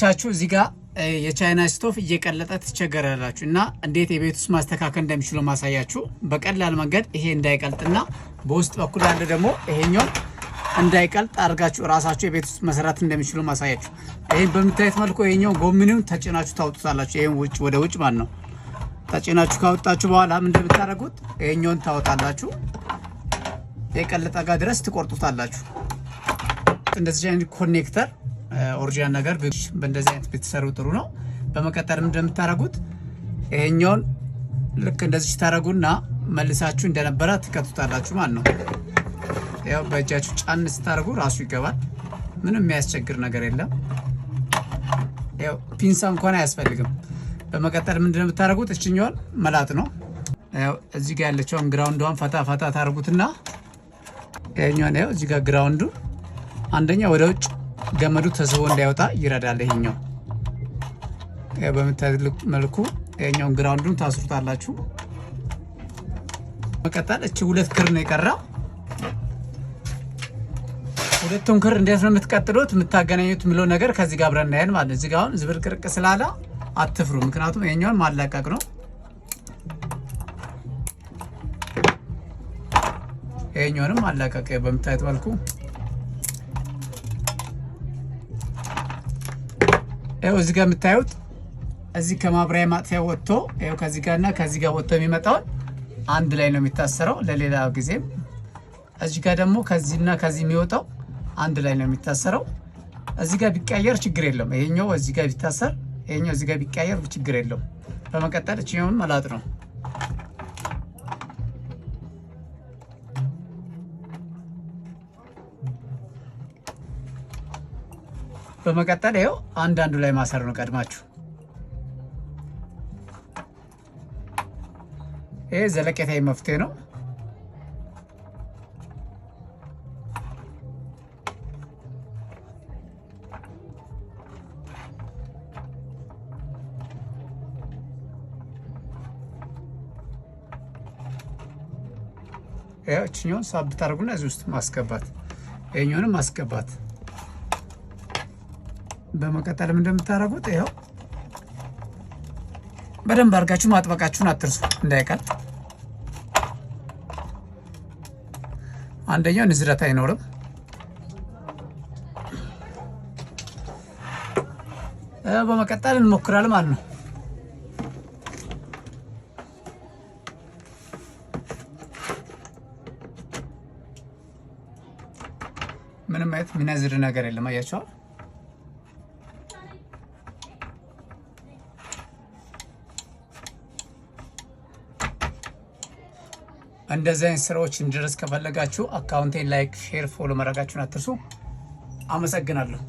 ቻችሁ እዚህ ጋር የቻይና ስቶፍ እየቀለጠ ትቸገራላችሁ እና እንዴት የቤት ውስጥ ማስተካከል እንደሚችሉ ማሳያችሁ በቀላል መንገድ ይሄ እንዳይቀልጥና በውስጥ በኩል ያለ ደግሞ ይሄኛው እንዳይቀልጥ አድርጋችሁ ራሳችሁ የቤት ውስጥ መስራት እንደሚችሉ ማሳያችሁ። ይሄን በምታዩት መልኩ ይሄኛው ጎሚኒውን ተጭናችሁ ታውጡታላችሁ። ይሄን ውጭ ወደ ውጭ ማለት ነው። ተጭናችሁ ካወጣችሁ በኋላ ምን እንደምታደርጉት ይሄኛውን ታወጣላችሁ። የቀለጠ ጋር ድረስ ትቆርጡታላችሁ። እንደዚህ አይነት connector original ነገር በእንደዚህ አይነት ብትሰሩ ጥሩ ነው። በመቀጠል እንደምታደርጉት ይሄኛውን ልክ እንደዚህ ታደርጉና መልሳችሁ እንደነበረ ትከቱታላችሁ ማለት ነው። ያው በእጃችሁ ጫን ስታደርጉ ራሱ ይገባል። ምንም የሚያስቸግር ነገር የለም። ያው ፒንሳ እንኳን አያስፈልግም። በመቀጠል ምንድነው የምታደርጉት? እችኛዋን መላጥ ነው። ያው እዚህ ጋር ያለችውን ground ዷን ፈታ ፈታ ታደርጉትና ይሄኛውን ያው እዚህ ጋር ground ኡ አንደኛ ወደ ውጭ ገመዱ ተስቦ እንዳይወጣ ይረዳል። ይሄኛው ያው በምታዩት መልኩ ይሄኛውን ground ኡን ታስሩታላችሁ። መቀጠል እቺ ሁለት ክር ነው የቀረው። ሁለቱን ክር እንዴት ነው የምትቀጥሉት የምታገናኙት የሚለው ነገር ከዚህ ጋር አብረን እናያለን ማለት ነው። እዚህ ጋር አሁን ዝብርቅርቅ ስላለ አትፍሩ፣ ምክንያቱም ይሄኛውን ማላቀቅ ነው። ይሄኛውንም ማላቀቅ በምታዩት መልኩ ይኸው እዚህ ጋር የምታዩት እዚህ ከማብሪያ ማጥፊያ ወጥቶ ይኸው ከዚህ ጋርና ከዚህ ጋር ወጥቶ የሚመጣውን አንድ ላይ ነው የሚታሰረው ለሌላ ጊዜም። እዚህ ጋር ደግሞ ከዚህና ከዚህ የሚወጣው አንድ ላይ ነው የሚታሰረው። እዚህ ጋር ቢቀየር ችግር የለውም። ይሄኛው እዚህ ጋር ቢታሰር፣ ይሄኛው እዚህ ጋር ቢቀየር ችግር የለውም። በመቀጠል እችኛውን መላጥ ነው። በመቀጠል ይኸው አንዳንዱ ላይ ማሰር ነው ቀድማችሁ። ይሄ ዘለቄታዊ መፍትሄ ነው። ይኸው እችኛውን ሳብ ታደርጉና እዚህ ውስጥ ማስገባት፣ ይሄኛውንም ማስገባት። በመቀጠልም እንደምታደርጉት ይኸው በደንብ አድርጋችሁ ማጥበቃችሁን አትርሱ እንዳይቀልጥ። አንደኛው ንዝረት አይኖርም። በመቀጠል እንሞክራለን ማለት ነው። ምንም አይነት የሚነዝር ነገር የለም። አያችኋል። እንደዚህ አይነት ስራዎች እንድደርስ ከፈለጋችሁ account ኤን like፣ share፣ follow ማድረጋችሁን አትርሱ። አመሰግናለሁ።